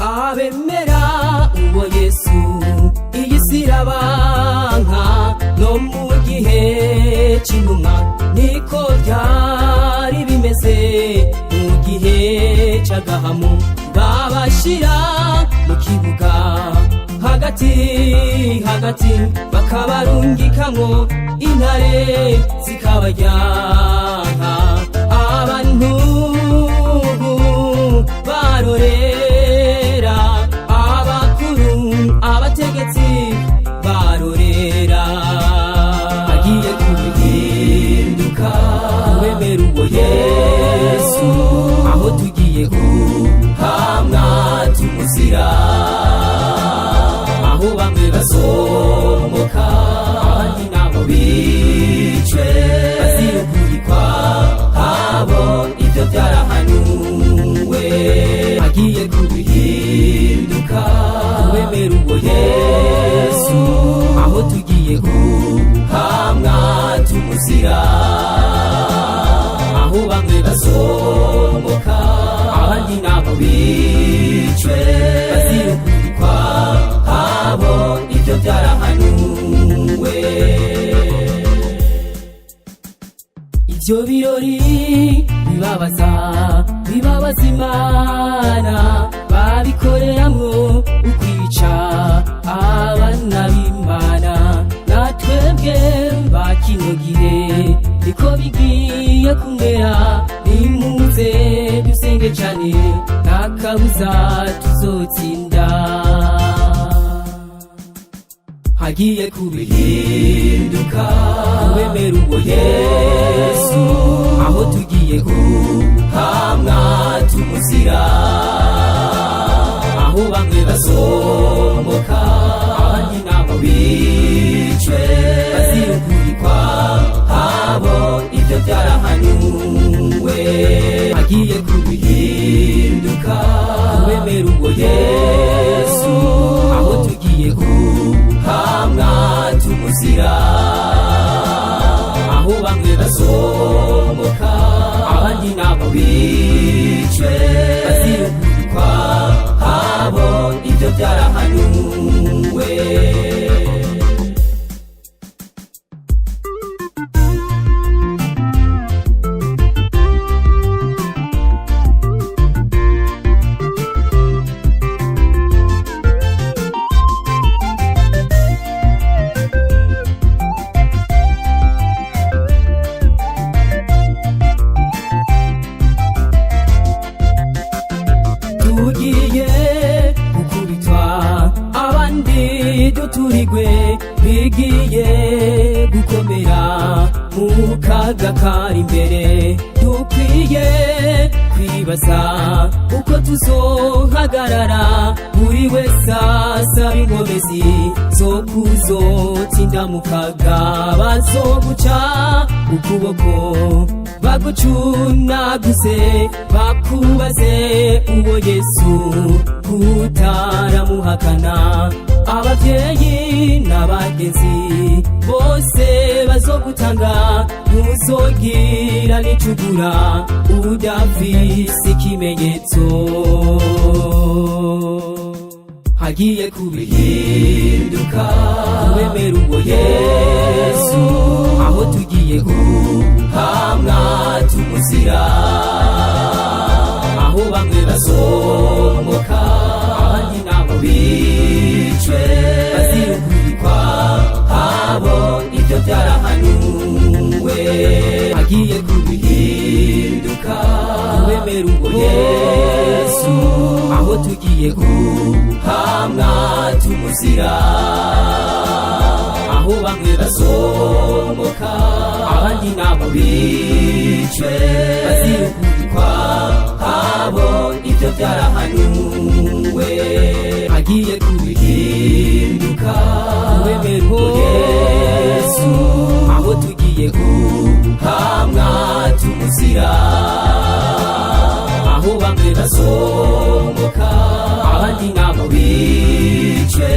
Abemera uwo Yesu, iyi si irabanka. No mu gihe c'intumwa niko byari bimeze. Mu gihe c'agahamu babashira mu kibuga hagati hagati, bakabarungikamwo intare zikabaryanka. Abantu barorera, abakuru, abategetsi barorera. Agiye kubihinduka kubemera uwo Yesu, aho tugiye guhamwa tumuzira, aho bamwe bazomoka, abandi nabo bicwe bazira ukuri kwabo. Ibyo byarahanuwe. Agiye kubihinduka kubemera uwo Yesu, aho tugiye guhamwa tumuzira, aho bamwe bazomoka, abandi nabo bicwe bazira ukuri kwabo. Ibyo byarahanuwe. Ibyo birori bibabaza, bibabaza Imana, babikoreramwo ukwica abana b'Imana. Natwebwe ba kino gihe niko bigiye kumera. Nimuze dusenge cane, nta kabuza tuzotsinda. Hagiye kubihinduka kubemera uwo Yesu, aho tugiye guhamwa tumuzira, aho bamwe bazomoka, abandi nabo bicwe bazira ukuri kwabo. Ibyo byarahanuwe. Hagiye kubihinduka kubemera uwo Yesu, aho tugiye guhamwa tumuzira, aho bamwe bazomoka, abandi nabo bicwe bazira ukuri kwabo. Ibyo byarahanuwe. Tugiye gukubitwa, abandi duturigwe. Bigiye gukomera mu kaga kari imbere. Dukwiye kwibaza uko tuzohagarara. Buri wese asaba inkomezi zo kuzotsinda mu kaga. Bazoguca ukuboko, bagucunaguze, bakubaze uwo Yesu kutaramuhakana. Abavyeyi n'abagenzi bose bazogutanga, ntuzogira n'icugura udafise ikimenyetso. Hagiye kubihinduka kubemera uwo Yesu, aho tugiye guhamwa tumuzira, aho bamwe bazomoka, abandi nabo bicwe bazira ukuri kwabo. Ibyo byarahanuwe. Hagiye kubihinduka kubemera uwo Yesu, aho tugiye guhamwa tumuzira, aho bamwe bazomoka, abandi nabo bicwe bazira ukuri kwabo. Ibyo byarahanuwe. Hagiye kubihinduka kubemera uwo Yesu, aho tugiye guhamwa tumuzira, aho bamwe bazomoka, abandi nabo bicwe.